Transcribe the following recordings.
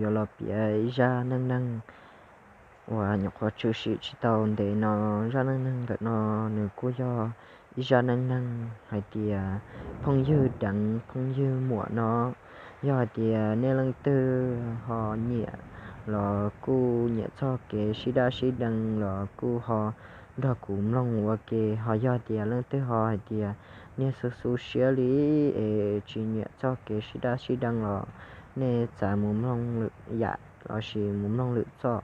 Yuav los piav ib zaj neej neeg uas nyuam qhuav tshwm sim tsis tau ntev no. Zaj neej neeg ntawm no nws kuj yog ib zaj neej neeg hais tias phooj ywg deev phooj ywg muam no, yog hais tias nej leej twg ho nyiam los kuj nyiam txoj kev sib daj sib deev los kuj ho nrog kuv mloog ua ke. Ho yog tias leej twg ho hais tias nej xub xub siab li es tsis nyiam txoj kev sib daj sib deev los nej txav mus mloog lwm yam lossis mus mloog lwm txoj.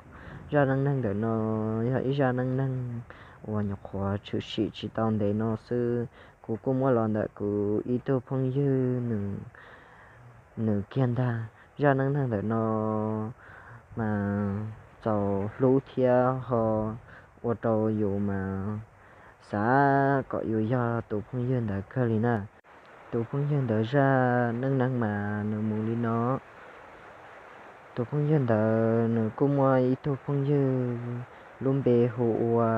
Zaj neej neeg ntawm no yog ib zaj neej neeg uas nyuam qhuav tshwm sim tsis tau ntev no xwb. Kuv kuj muab los ntawm kuv ib tug phooj ywg nws kiag ntag. Zaj neej neeg ntawm no mas txaus hlub thiab ho ua rau yus mas xav kom yus yog tus phooj ywg ntawd kawg li na. Tus phooj ywg ntawd zaj neej neeg mas nws mus li no. Tus phooj ywg ntawd nws kuj muaj ib tug phooj ywg lub npe hu ua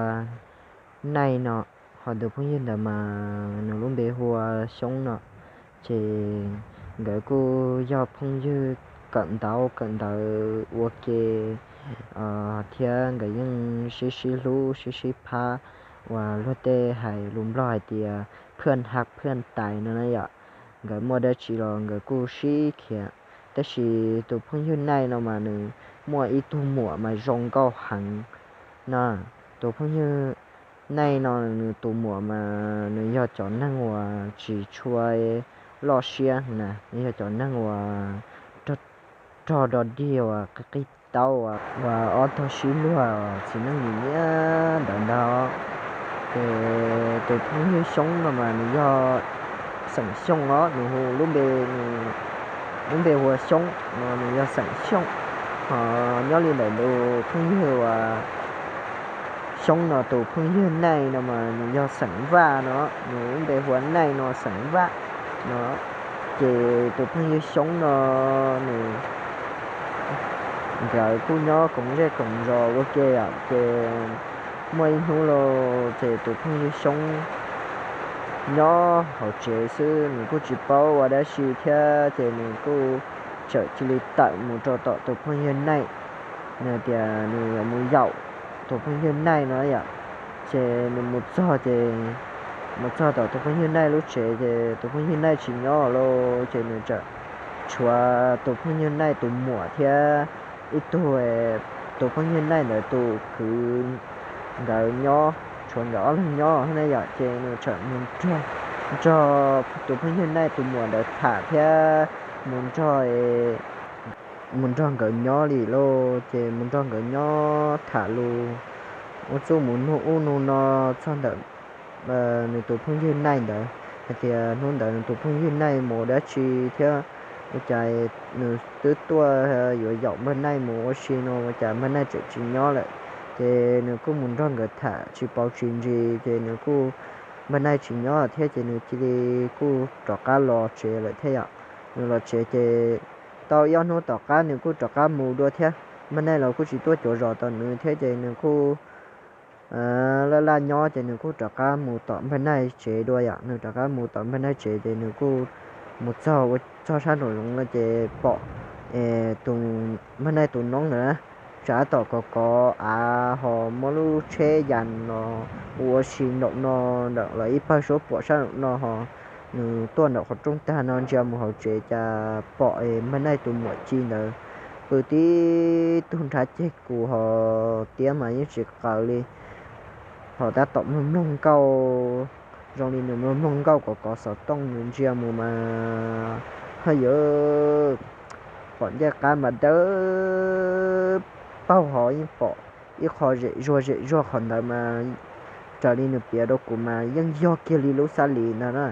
Naij no, ho tus phooj ywg ntawd mas nws lub npe hu ua Xyoob no. Ces nkawd kuj yog phooj ywg kawm ntaub kawm ntawv ua ke thiab nkawd yeej sib sib hlub sib sib phab, uas luag tej hais lus Nplog hais tias เพื่อนฮักเพื่อนตาย no na yom. Nkawd muaj dab tsi los nkawd kuj sib khiav. Tab sis tus phooj ywg Naij no mas nws muaj ib tug muam mas zoo nkauj heev na. Tus phooj ywg Naij no nws tus muam mas nws yog cov neeg uas tsis tshua loj siab na, nws yog cov neeg uas rog rog dig uas qig qig taub uas ob tog sib luag txiv neej nim niab ntawd ntag. Ces tus phooj ywg Xyoob no mas nws yog xeem Xyooj os, nws hu lub npe, lub npe hu ua Xyoob no, nws yog xeem Xyooj. Ho nyob li ntawm tus phooj ywg uas Xyoob no tus phooj ywg Naij no mas nws yog xeem Vaj no, nws lub npe hu ua Naij no, xeem Vaj no. Ces tus phooj ywg Xyoob no nws, nkawd kuj nyob koom zej koom zos ua ke os. Ces muaj ib hnub lauj, ces tus phooj ywg Xyoob nyob hauv tsev xwb, nws kuj tsis paub ua dab tsi thiab, ces nws kuj txawm cia li tawm mus rau tom tus phooj ywg Naij. Nws tias nws yuav mus yaum tus phooj ywg Naij no yom. Ces nws mus txog ces, mus txog tom tus phooj ywg Naij lub tsev, ces tus phooj ywg Naij tsis nyob lauj, ces nws txawm tshuav tus phooj ywg Naij tus muam thiab ib tug, tus phooj ywg Naij ntawd tus kwv, nkawd nyob, tshuav nkawd ob leeg nyob na yom. Ces nws txawm mus nrog tus phooj ywg Naij tus muam ntawd tham thiab mus nrog, mus nrog nkawd nyob li lauj. Ces mus nrog nkawd nyob tham lus, ua txuj mus nug ub nug no txog ntawm nws tus phooj ywg Naij ntawd hais tias hnub ntawd nws tus phooj ywg Naij mus dab tsi thiab ua cas nws twb tuaj yuav yaum npawg Naij mus ua si no ua cas npawg Naij tseem tsis nyob lawm. Ces nws kuj mus nrog nkawd tham tsis paub tsis ntsis, ces nws kuj, npawg Naij tsis nyob thiab ces nws cia li kuj rov qab los tsev lawm thiab yom. Nws los tsev ces tau ib ob hnub tom qab nws kuj rov qab mus dua thiab. Npawg Naij los kuj tsis tuaj cuav zos tom nws thiab ces nws kuj laj laj nyob ces nws kuj rov qab mus tom npawg Naij tsev dua yom. Nws rov qab mus tom npawg Naij tsev ces nws kuj mus txog ua txog sab nraum zoov no ces pom tus, npawg Naij tus noob ntawd na, tsav tom kov kov av ho muab lub tsheb yas no ua si nraum no, ntawm lawv ib pawg suab puam sab nraum no ho nws tuaj nraum qhov rooj tag no ntsia mus hauv tsev cas pom npawg Naij tus muam Ci ntawd pw tib tug nrhav ceg kus ho tiab mas yeej tsis qaws li. Ho tab tom mloog mloog nkauj, zoo li nws mloog mloog nkauj kov kov xov tooj, nws ntsia mus mas ho yuav pom ncej qab mas dawb paug ho yeej pom ib qho zem zuag zem zuag qhov ntawd mas raws li nws piav rau kuv mas yeej yog kiag li lub xab lis ntag na.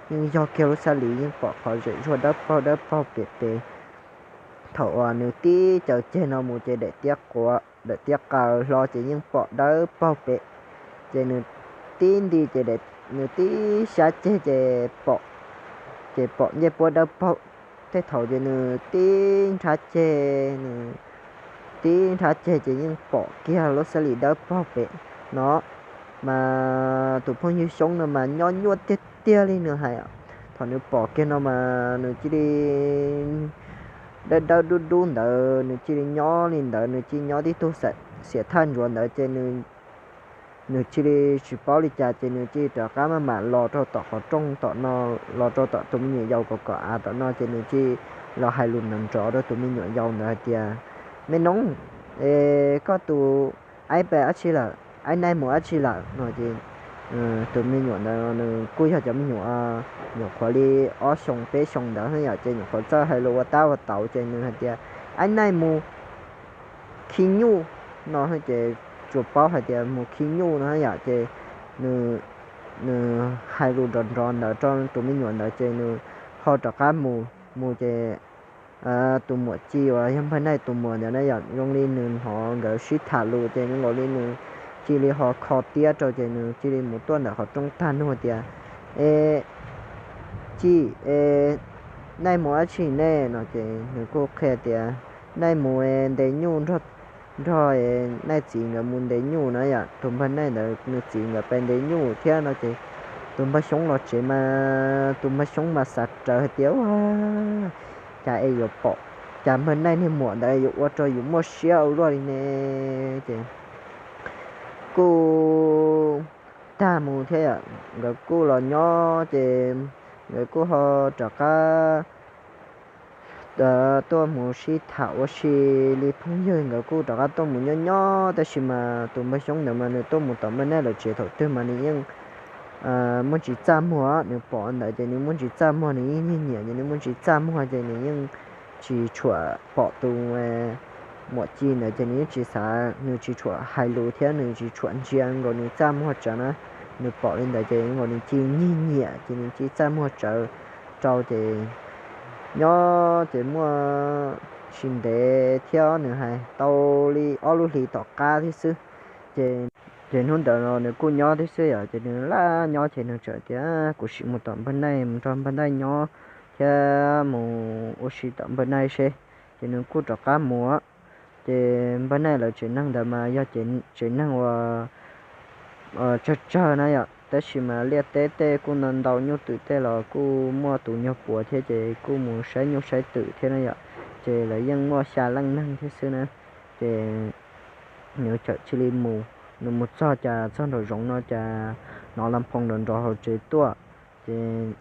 Yeej yog kiag lub xab lis, yeej pom qhov zem zuag dawb paug dawb paug pem pem. Thaum uas nws tib caws ceg no mus ces daim tiab quav daim tiab qaws hlo ces yeej pom dawb paug pem. Ces nws tib nti ces nws tib xyab ceg ces pom, ces pom ncej puab dawb paug. Tej thaum ces nws tib nrhav ceg, nws tib nrhav ceg ces yeej pom kiag lub xab lis dawb paug pem no. Mas tus phooj ywg Xyoob no mas nyob nyuaj tiag tiag li nws hais. Thaum nws pom kiag no mas nws cia li dawb dawb dub dub ntawd, nws cia li nyob li ntawd, nws cia li nyob tib tug xiam thaj ntsuav ntawd ces nws cia li tsis paub li cas ces nws cia li rov qab maj mam los rau tom qhov rooj tom no, los rau tom tus me nyuam yaus kom kom av tom no ces nws cia li los hais lus nrov nrov rau tus me nyuam yaus ntawd hais tias, Me noob, es koj tus iPad dab tsi lawm, iNaij mus dab tsi lawm no ces tus me nyuam ntawd nws kuj yog cov me nyuam nyuam qhuav li ob xyoos peb xyoos ntawd yom, ces nyuam qhuav txawj hais lus ua tab ua tauv ces nws hais tias, iNaij mus khi nyuj no ces tsuas paub hais tias mus khi nyuj no yom, ces nws hais lus nrov nrov ntawd rau tus me nyuam ntawd ces nws ho rov qab mus mus ces tus muam Ci uas yog npawg Naij tus muam ntawd na yom, zoo li nws hnov nkawd sib tham lus ces nkaus li nws cia li ho kho tiab rau ces nws cia li mus tuaj ntawm qhov rooj tag nug tias, E, Ci, e, Naij mus dab tsi ne no ces nws kuj qhia tias, Naij mus ntes nyuj nrog Naij txiv nkawd mus ntes nyuj na yom, tus npawg Naij ntawd nws txiv nkawd pes ntes nyuj thiab no ces tus npawg Xyoob los tsev mas tus npawg Xyoob mas xav rawv hais tias, Ua cas es yuav pom, cas npawg Naij niag muam ntawd yuav ua rau yus muaj siab ua luaj li ne? Ces kuj tag mus thiab yom, nkawd kuj los nyob ces nkawd kuj ho rov qab tuaj mus sib tham ua si li phooj ywg, nkawd kuj rov qab tuaj mus nyob nyob, tab sis mas tus npawg Xyoob ntawd mas nws tuaj mus tom npawg Naij lawv tsev thaum twg mas nws yeej muaj tsis txaj muag, nws pom ntawd ces nws muaj tsis txaj muag, nws yeej nyiam nyiam ces nws muaj tsis txaj muag ces nws yeej tsis tshua pom tus muam Ci ntawd ces nws yeej tsis xav, nws tsis tshua hais lus thiab nws tsis tshua ntsia nkaus nws txaj muag tsawv na. Nws pom li ntawd ces nkaus nws cia li nyiam nyiam ces nws cia li txaj muag tsawv rau ces nyob ces muaj tsis ntev thiab nws hais tau li ob lub hlis tom qab thiab xwb ces ces hnub ntawd los nws kuj nyob thiab xwb yom, ces nws laj nyob ces nws txawm tias, Kuv sim mus tom npawg Naij mus nrog npawg Naij nyob thiab mus ua si tom npawg Naij seb. Ces nws kuj rov qab mus. Ces npawg Naij lawv tsev neeg ntawd mas yog tsev neeg uas tsawg tsawg na yom, tab sis mas liaj teb tej kuj ntau ntau, nyuj twm tej los kuj muaj tus nyuag puav thiab ces kuj mus saib nyuj saib twm thiab na yom. Ces lawv yeej muaj xya leej neeg thiab xwb na. Ces nws txawm cia li mus, nws mus txog cas txog nraum zoov no cas hnov las phoos nrov nrov hauv tsev tuaj. Ces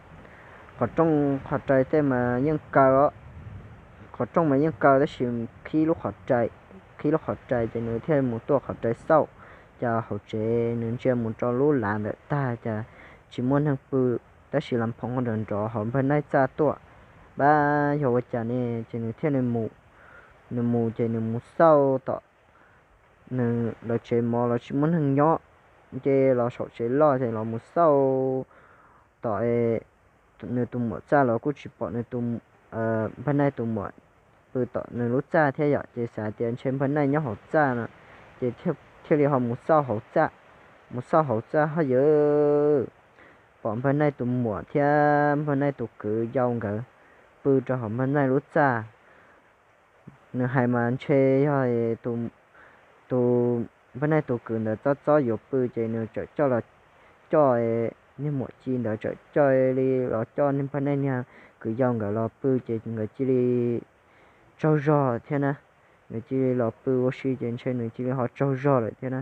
qhov rooj qhov rai tej mas yeej kaw, qhov rooj mas yeej kaw tab sis qhib lub qhov rai, qhib lub qhov rai ces nws thiaj mus tuaj qhov rai xauj. Cas hauv tsev nws ntsia mus rau lub lav ntawm tag cas tsis muaj neeg pw, tab sis las phoos nrov nrov hauv npawg Naij txaj tuaj. Pab yog ua cas ne? Ces nws thiaj li mus. Nws mus ces nws mus xauj tom nws lawv tsev mov los tsis muaj neeg nyob, ces los saum tsev loj ces los mus xauj tom nws tus muam txaj los kuj tsis pom nws tus, npawg Naij tus muam pw tom nws lub txaj thiab yom, ces xav tias ntshe npawg Naij nyob hauv txaj no, ces thiaj li ho mus xauj hauv txaj. Mus xauj hauv txaj ho yawm, pom npawg Naij tus muam thiab npawg Naij tus kwv yau nkawd pw rau hauv npawg Naij lub txaj. Nws hais mas ntshe yog tus, tus npawg Naij tus kwv ntawd txob txob yuav pw ces nws txawm coj los, coj niag muam Ci ntawd txawm coj li los coj niag npawg Naij niag kwv yau nkawd los pw ces nkawd cia li tsaug zog thiab na. Nkawd cia li los pw ua si ces ntshe nws cia li ho tsaug zog lawm thiab na.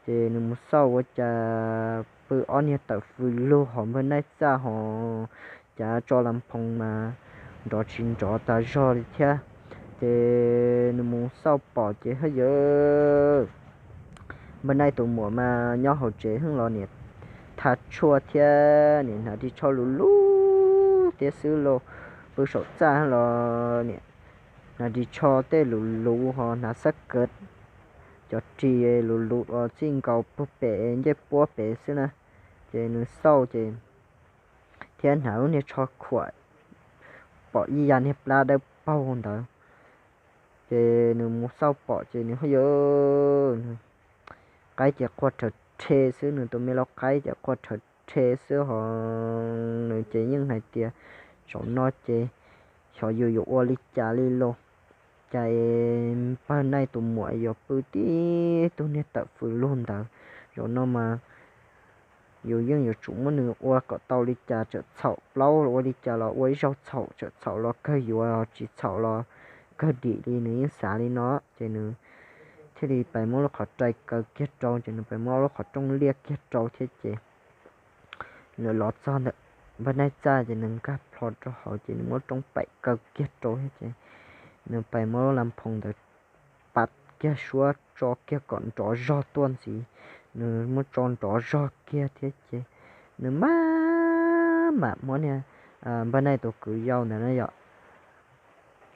Ces nws mus xauj ua cas pw ob niag tawm fws lug hauv npawg Naij txaj ho, cas tso las phoos mas nrov tsis nrov tas zog li thiab. Ces nws mus xauj pom ces ho yawm, npawg Naij tus muam mas nyob hauv tsev heev los niam tha tshuaj thiab niam hnav ris tsho luv luv thiab xwb los, pw saum txaj los niam hnav ris tsho tej luv luv ho hnav xab kaw, cov ris luv luv los txij nkaus puag pem ncej puab pem xwb na. Ces nws xauj ces thiab hnav lub niag tsho khuam pom ib yam niag plab dawb paug ntawd. Ces nws mus xauj pom ces nws ho yawm, qaib ces quaj rhawv rhe xwb, nws tus me lau qaib ces quaj rhawv rhe xwb ho nws ces yeej hais tias, Zaum no ces xyov yus yuav ua li cas li los, cas npawg Naij tus muam yuav pw tib tug niag tawm fws lug ntawd. Zaum no mas yus yeej yuav tsum muab nws ua kom tau li cas txawm txhaum, plaub ua li cas los ua ib zaug txhaum, txawm txhaum los kawg yuav, tsis txhaum los kawg dim li, nws yeej xav li no. Ces nws thiaj li pais muab lub qhov rai kaw kiag rau, ces nws pais muab lub qhov rooj liaj kiag rau thiab ces nws los txog ntawm npawg Naij txaj ces nws nkag plho rau hauv ces nws muab rooj paim kaw kiag rau thiab ces nws pais muab lub las phoos ntawd pam kiag suab tso kiag kom nrov zog tuaj ntxiv. Nws muab tso nrov zog kiag thiab ces nws maj mam muab niag npawg Naij tus kwv yau ntawd na yom,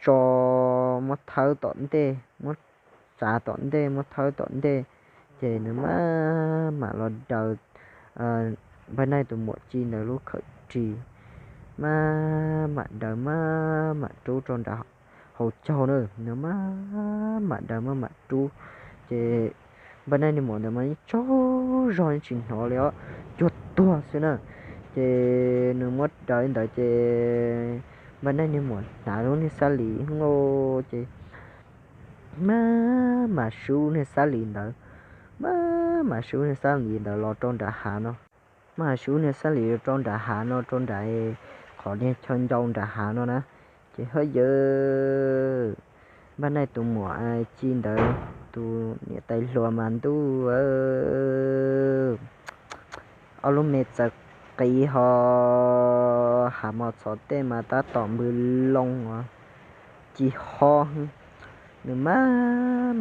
tso muab thawb tom ntej, muab txav tom ntej, muab thawb tom ntej, ces nws maj mam los daws npawg Naij tus muam Ci ntawd lub khawm ris, maj mam daws maj mam rub rau nram hauv caug na, nws maj mam daws maj mam rub, ces npawg Naij niag muam ntawd mas yeej tsaug zog yeej tsis hnov li os, cuag tuag xwb na. Ces nws muab daws li ntawd ces npawg Naij niag muam hnav lub niag xab lis ces maj mam sub niag xab lis ntawd, maj mam sub niag xab lis ntawd los rau nram hav no, maj mam sub niag xab lis rau nram hav no, rau nram qhov niag chaw ncau nram hav no na. Ces haj yam, npawg Naij tus muam Ci ntawd tus niam tais hluas mas ntuj, ob lub me txawv qiv ho, hav mos txhov tej mas tab tom npws loo os, ci hob, nws maj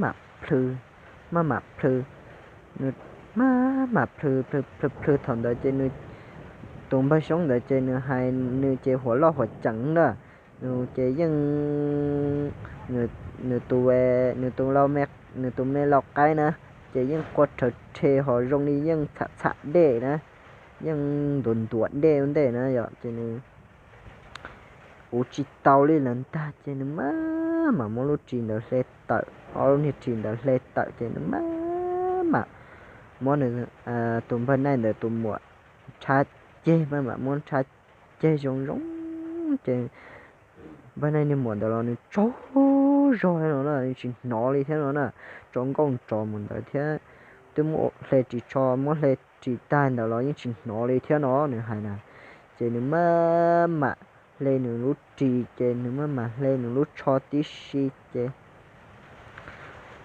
mam plhws, maj mam plhws, nws maj mam plhws plhws plhws plhws thaum ntawd ces nws, tus npawg Xyoob ntawd ces nws hais nws ces huam loj huam ceev na, nws ces yeej, nws tus, nws tus, nws tus me lau qaib na, ces yeej qua rhawv rhe ho zoo li yeej txham txham dej na, yeej ntuav ntuav dej ua ntej na yom, ces nws uv tsis tau li lawm ntag ces nws maj mam muab lub ris ntawd hle tawm, ob lub niag ris ntawd hle tawm ces nws maj mam muab nws tus npawg Naij ntawd tus muam nrhab ceg, maj mam muab nrhab ceg zoo zoo ces npawg Naij niag muam ntawd los nws tsaug zog thiab no na, nws tsis hnov li thiab no na, tso nkauj nrov mus ntawd thiab, twb muab hle ris tsho, muab hle ris tag ntawd los yeej tsis hnov li thiab no nws hais na. Ces nws maj mam hle nws lub ris ces nws maj mam hle nws lub tsho tib si ces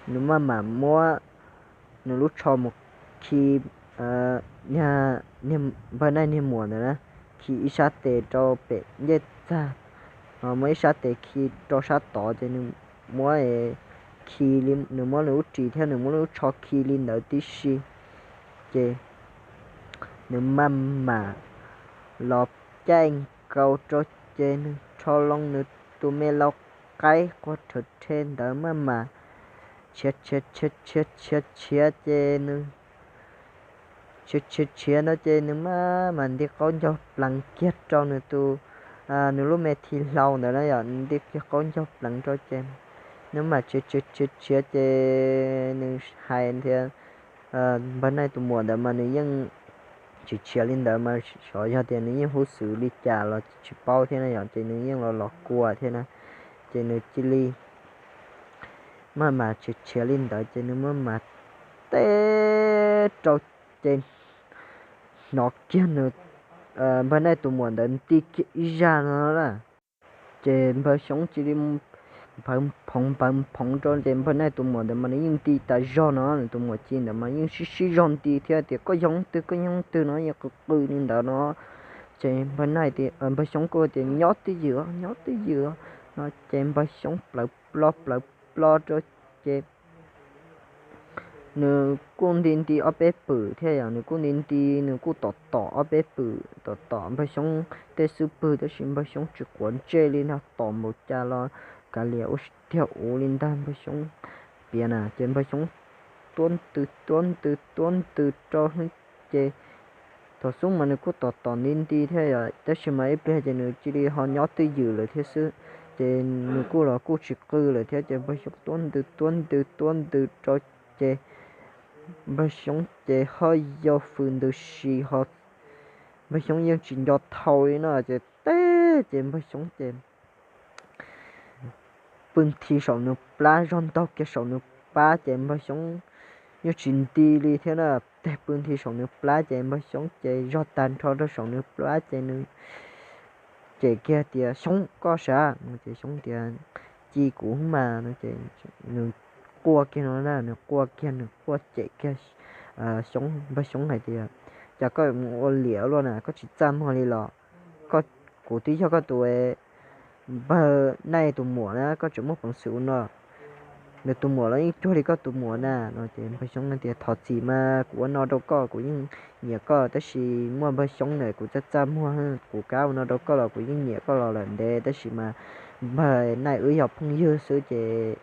nws maj mam muab nws lub tsho mus khi npawg Naij niag muam ntawd na, khi ib sab tes rau pem ncej txag, muab ib sab tes khi rau sab tod ces nws muab khi, nws muab nws lub ris thiab nws muab nws lub tsho khi li ntawd tib si ces nws maj mam los caij nkaus rau ces nws rho loo nws tus me lau qaib qua rhawv rhe ntawd maj mam tshiav tshiav tshiav tshiav tshiav ces nws tshiav tshiav tshiav no ces nws maj mam nti qaub ncaug pleev kiag rau nws tus, nws lub me thi hlau ntawd na yom, nws nti kiag qaub ncaug pleev rau ces nws maj mam tshiav tshiav tshiav tshiav ces nws hais tias, npawg Naij tus muam ntawd mas nws yeej tsis tshiav li ntawd mas xyov yog tias nws yeej huj xwm li cas los tsis paub thiab na yom, ces nws yeej los los kua thiab na, ces nws cia li maj mam tshiav tshiav li ntawd ces nws maj mam teb rau ces hnov kiag nws, npawg Naij tus muam ntawd nti kiag ib zaj no na. Ces npawg Xyoob cia li npawv phoov npawv phoov rau ces npawg Naij tus muam ntawd mas nws yeej nti tas zog no, nws tus muam Ci ntawd mas yeej sib sib zog nti thiab tias koj yog leej twg koj yog leej twg no yeej qw qw li ntawd no. Ces npawg Naij, npawg Xyoob kuj tias nyob twj ywm nyob twj ywm no ces npawg Xyoob plawv plo plawv plo rau ces nws kuj nti nti ob peb pwm thiab yom, nws kuj nti nti nws kuj tom tom ob peb pwm tom tom npawg Xyoob tej xub pwg tab sis npawg Xyoob tsis quav ntsej li ntag, tom npaum cas los kav liam ua tiag uv li ntag npawg Xyoob piav na. Ces npawg Xyoob tuab ntws tuab ntws tuab ntws rau ces thaum xub mas nws kuj tom tom nti nti thiab yom, tab sis mas ib pliag ces nws cia li ho nyob twj ywm lawm thiab xwb. Ces nws kuj los kuj tsis qw lawm thiab ces npawg Xyoob tuab ntws tuab ntws tuab ntws rau ces npawg Xyoob ces ho yau fws ntws si ho npawg Xyoob yeej tsis nco thau li no ces teb ces npawg Xyoob ces pw nthi saum nws plab, zog ntaug kiag saum nws plab ces npawg Xyoob yeej tsis nti li thiab na, teg pw nthi saum nws plab ces npawg Xyoob ces zog tag nrho rau saum nws plab ces nws cem kiag tias Xyoob koj sav no ces Xyoob tias ci kuv mas no ces nws quaj kiag no na, nws quaj kiag, nws quaj cem kiag Xyoob, Npawg Xyoob hais tias, Cas koj mus ua liam luaj na, koj tsis txaj muag li los? Koj, kuv twb yog koj tus Npawg Naij tus muam na, koj tseem muaj peev xwm ua no. Nws tus muam los yeej cuag li koj tus muam na no ces Npawg Xyoob tias, Thov txim mas kuv ua no rau koj, kuv yeej nyiam koj, tab sis muaj Npawg Xyoob na kuv txaj txaj muag, kuv kav ua no rau koj los kuv yeej nyiam koj los lawm ntev, tab sis mas Npawg Naij wb yog phooj ywg xwb ces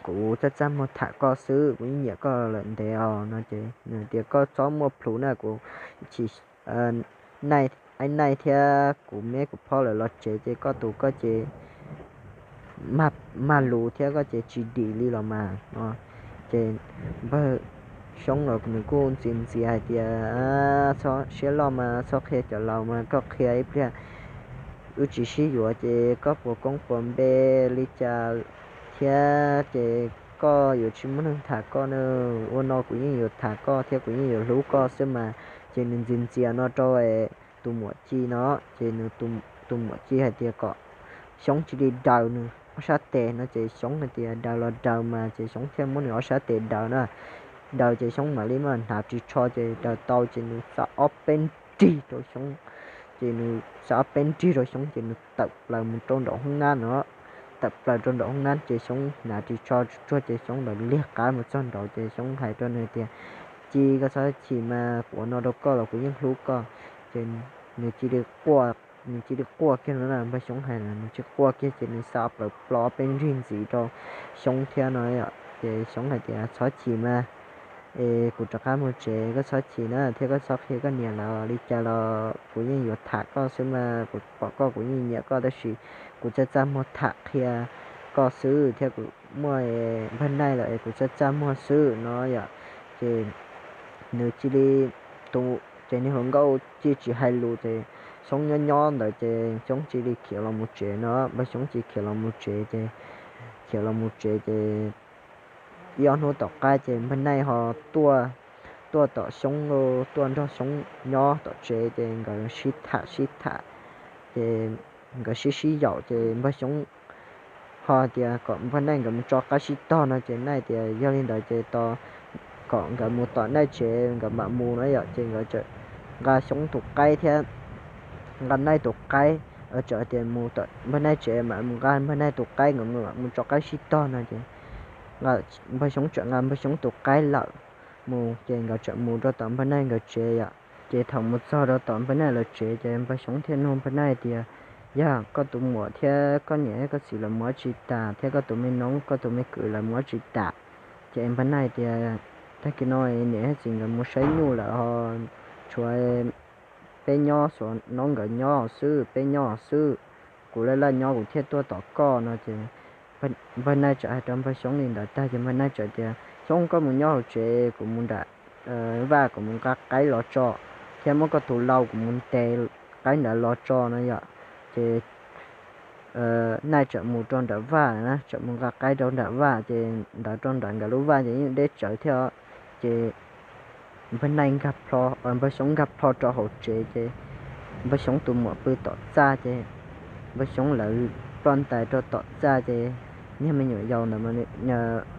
kuv txaj txaj muag tham koj xwb, kuv yeej nyiam koj lawm ntev os no ces nws tias, Koj txhob muaj plhus na, kuv tsis, Naij, Naij thiab kuv me kuv phob lawv los tsev ces koj tus koj ces mag lus thiab koj ces tsis dim li los mas no. Ces Npawg Xyoob los nws kuj ntxias ntxias hais tias, Txhob siab loj mas txhob qhia cov laus mas, koj qhia ib pliag wb tsis sib yuav ces koj puas koob puas npe li cas thiab ces koj yuav tsis muaj neeg tham koj na, ua no kuv yeej yuav tham koj thiab kuv yeej yuav hlub koj xwb mas. Ces nws ntxias ntxias no rau tus muam Ci no, ces nws, tus muam Ci hais tias kom Xyoob cia li daws nws ob sab tes no ces Xyoob hais tias daws los daws mas, ces Xyoob thiaj muab nws ob sab tes daws na. Daws ces Xyoob mam li mam hnav ris tsho ces daws tau ces nws xa ob peb nrig rau Xyoob. Ces nws xa ob peb nrig rau Xyoob ces nws tawm plaws mus rau nraum hoob nab no. Tawm plaws rau nraum hoob nab ces Xyoob hnav ris tsho tsuag tsuag ces Xyoob lawv liag qab mus txog nraud ces Xyoob hais rau nws tias, Ci, koj txhob chim mas, kuv ua no rau koj los kuv yeej hlub koj. Ces nws cia li quaj, nws cia li quaj kiag no na, Npawg Xyoob hais nws tsis quaj kiag ces nws xa plaws plo ob peb nrig ntxiv rau Xyoob thiab no. Ces Xyoob hais tias, Txhob chim mas, es kuv rov qab mus tsev, koj txhob chim na thiab koj txhob qhia koj niam lawv li cas los kuv yeej yuav tham koj xwb mas, kuv pom koj kuv yeej nyiam koj tab sis kuv txaj txaj muag tham qhia koj xwb thiab kuv muaj Npawg Naij lawm es kuv txaj txaj muag xwb no yom. Ces nws cia li, tus, ces niag hluas nkauj cia li tsis hais lus ces Xyoob nyob nyob ntawd ces Xyoob cia li khiav los mus tsev no, Npawg Xyoob cia li khiav los mus tsev ces, khiav los mus tsev ces ib ob hnub tom qab ces Npawg Naij ho tuaj, tuaj tom Xyoob, tuaj nrog Xyoob nyob tom tsev ces nkawd sib tham sib tham, ces nkawd sib sib yaum ces Npawg Xyoob ho tias kom Npawg Naij nkawd mus tso qaib sib tog no ces Naij tias yog li ntawd ces tos, kom nkawd mus tom Naij tsev nkawd mam mus no yom. Ces nkawd txawm nqa Xyoob tus qaib thiab nqa Naij tus qaib, txawm tias mus tom Npawg Naij tsev mam mus nqa Npawg Naij tus qaib, nkawd mam mus tso qaib sib tog no ces Npawg Xyoob txawm nqa Npawg Xyoob tus qaib lawm mus ces nkawd txawm mus rau tom Npawg Naij nkawd tsev yom. Ces thaum mus txog rau tom Npawg Naij lawv tsev ces Npawg Xyoob thiaj nug Npawg Naij tias, Yog koj tus muam thiab koj niam koj txiv lawv mus ua tsi tas thiab koj tus me noob koj tus me kwv lawv mus ua tsi tas? Ces Npawg Naij tias, Tag kis no niam thiab txiv nkawd mus saib nyuj lawm ho, tshuav peb nyob, xuas noob nkawd nyob xwb, peb nyob xwb, kuv laj laj nyob kuv thiaj tuaj tom koj no. Ces Npawg Naij txawm hais rau Npawg Xyoob li ntawd tag ces Npawg Naij txawm tias, Xyoob, koj mus nyob hauv tsev, kuv mus nram vaj kuv mus nqa qaib los tso, thiab muab koj tus lau kuv mus ntes qaib nrad los tso no yom. Ces Naij txawm mus rau nram vaj na, txawm mus nqa qaib rau nram vaj ces ntawd rau nram nkawd lub vaj ces yeej deb tsawv thiab. Ces Npawg Naij nkag plho, Npawg Xyoob nkag plho rau hauv tsev ces Npawg Xyoob tus muam pw tom txaj ces Npawg Xyoob lawv ploj ntais rau tom txaj ces niag me nyuam yaus ntawd,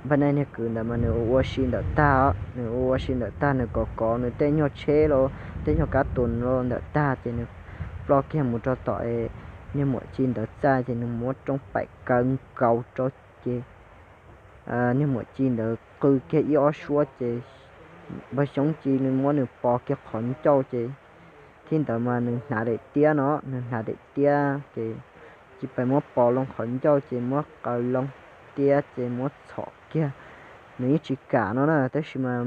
Npawg Naij niag kwv ntawd mas nws ua ua si ntawm tag os, nws ua ua si ntawm tag, nws kov kov nws tej nyuag tsheb los tej nyuag kab tus los ntawm tag ces nws ploj kiag mus rau tom niag muam Ci ntawd txaj ces nws muab roob paim kaw nkaus rau ces niag muam Ci ntawd qw kiag ib ob suab ces Npawg Xyoob cia li muab nws pos kiag qhov ncauj ces thaum ntawd mas nws hnav daim tiab no, nws hnav daim tiab ces cia li muab pos loo qhov ncauj ces muab qaws loo tiab ces muab txhom kiag. Nws yeej tsis kam no na, tab sis mas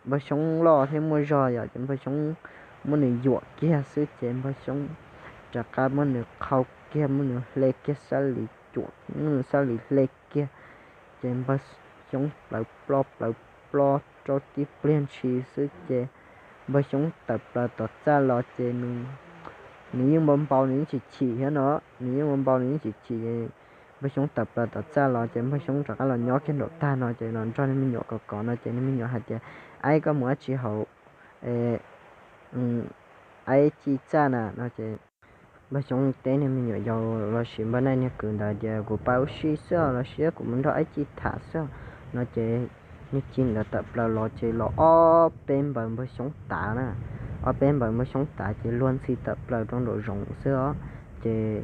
Npawg Xyoob loj thiab muaj zog yom, ces Npawg Xyoob muab nws yuam kiag xwb ces Npawg Xyoob rov qab muab nws qhau kiag, muab nws hle kiag sab lis cuam, muab nws sab lis hle kiag, ces Npawg Xyoob plawv ploj plawv ploj rau tib pliag ntshis xwb ces Npawg Xyoob tawm plaws tom txaj los ces nws yeej npau npau, nws yeej chim chim thiab no, nws yeej npau npau, nws yeej chim chim. Npawg Xyoob tawm plaws tom txaj los ces Npawg Xyoob rov qab los nyob kiag nraum tag no ces los nrog niag me nyuam kov kov no ces niag me nyuam hais tias, Aib, koj mus dab tsi hauv aib ci txaj na no ces Npawg Xyoob teb niag me nyuam yaus lossis Npawg Naij niag kwv ntawd tias kuv pab ua si xwb los sis kuv mus nrog Aib Ci tham xwb no ces niag ci ntawd tawm plaws los ces los ob peb npaws Npawg Xyoob tav na, ob peb npaws Npawg Xyoob tav ces luag ntxhi tawm plaws rau nraum zoov xwb os. Ces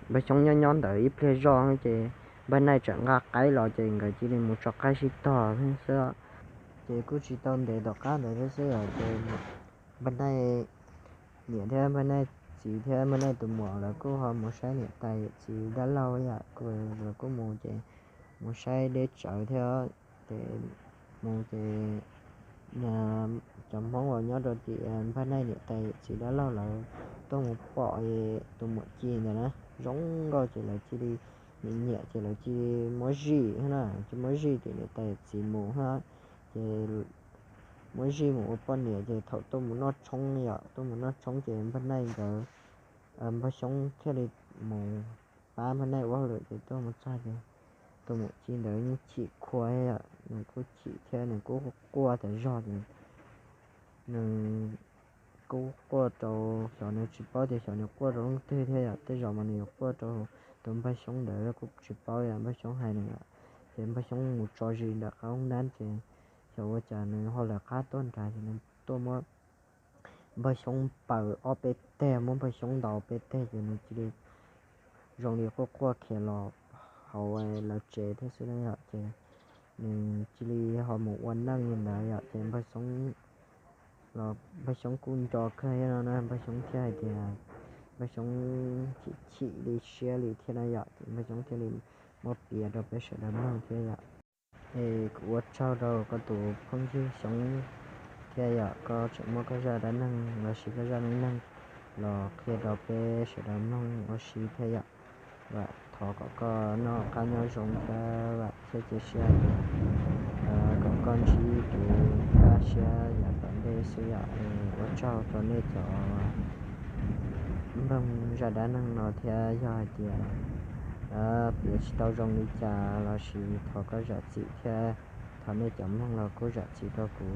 Npawg Xyoob nyob nyob ntawd ib pliag zoj ces Npawg Naij tseem nqa qaib los ces nkawd cia li mus tso qaib sib tog xwb. Ces kuj tsis tau ntev tom qab ntawd thiab xwb os ces Npawg Naij niam thiab Npawg Naij txiv thiab Npawg Naij tus muam lawv kuj ho mus saib niam tais yawm txiv dab laug yom, lawv kuj mus ces mus saib deb tsawv thiab ces mus ces cov Hmoob uas nyob rau tim Npawg Naij niam tais yawm txiv dab laug lawv tuaj mus pom tus muam ci ntawd na zoo nkauj ces lawv cia li nyiam nyiam ces lawv cia li muab zij na, ces muab zij ces niam tais yawm txiv mus na, ces muab zij mus ua poj niam ces thaum tuaj mus noj tshoob yom, tuaj mus noj tshoob ces Npawg Naij nkawd, Npawg Xyoob thiaj li mus pab Npawg Naij ua hauj lwm ces tuaj mus txog ces tus muam ci ntawd yeej chim khuav yom, nws kuj chim thiab nws kuj quaj tas zog ces nws kuj quaj rau, xyov nws tsis paub tias xyov nws quaj rau leej twg thiab yom, tej zaum mas nws yuav quaj rau tus Npawg Xyoob ntawd kuj tsis paub yom, Npawg Xyoob hais nws yom. Ces Npawg Xyoob mus tso zis nram qab hoob nab ces xyov ua cas nws ho lawv qab tuaj nrad ces nws tuaj muab Npawg Xyoob paws ob peb teg, muab Npawg Xyoob ntaus peb teg ces nws cia li zoo li quaj quaj khiav los hauv lawv tsev thiab xwb na yom, ces nws cia li ho mus ua neej li ntawd yom, ces Npawg Xyoob los Npawg Xyoob kuj nco kawg thiab no na, Npawg Xyoob thiaj hais tias Npawg Xyoob chim chim li siab li thiab na yom, ces Npawg Xyoob thiaj li muab piav rau peb sawv daws mloog thiab yom. Es kuv ua tsaug rau koj tus phooj ywg Xyoob thiab yom, koj tseem muab koj zaj dab neeg lossis koj zaj neej neeg los qhia rau peb sawv daws mloog ua si thiab yom. Vam thov kom koj noj qab nyob zoo thiab vam thiab cia siab tias kom koj ntsib kev kaj siab yav tom ntej xwb yom. Ua tsaug rau nej cov mloog zaj dab neeg no thiab yog hais tias piav tsis tau zoo li cas lossis thov koj zam txim thiab thov nej cov mloog los kuj zam txim rau kuv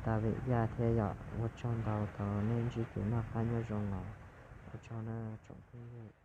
tag vim yaj thiab yom. Ua tsaug ntau, thov nej ntsib kev noj qab nyob zoo os. Ua tsaug na tsoom phooj ywg.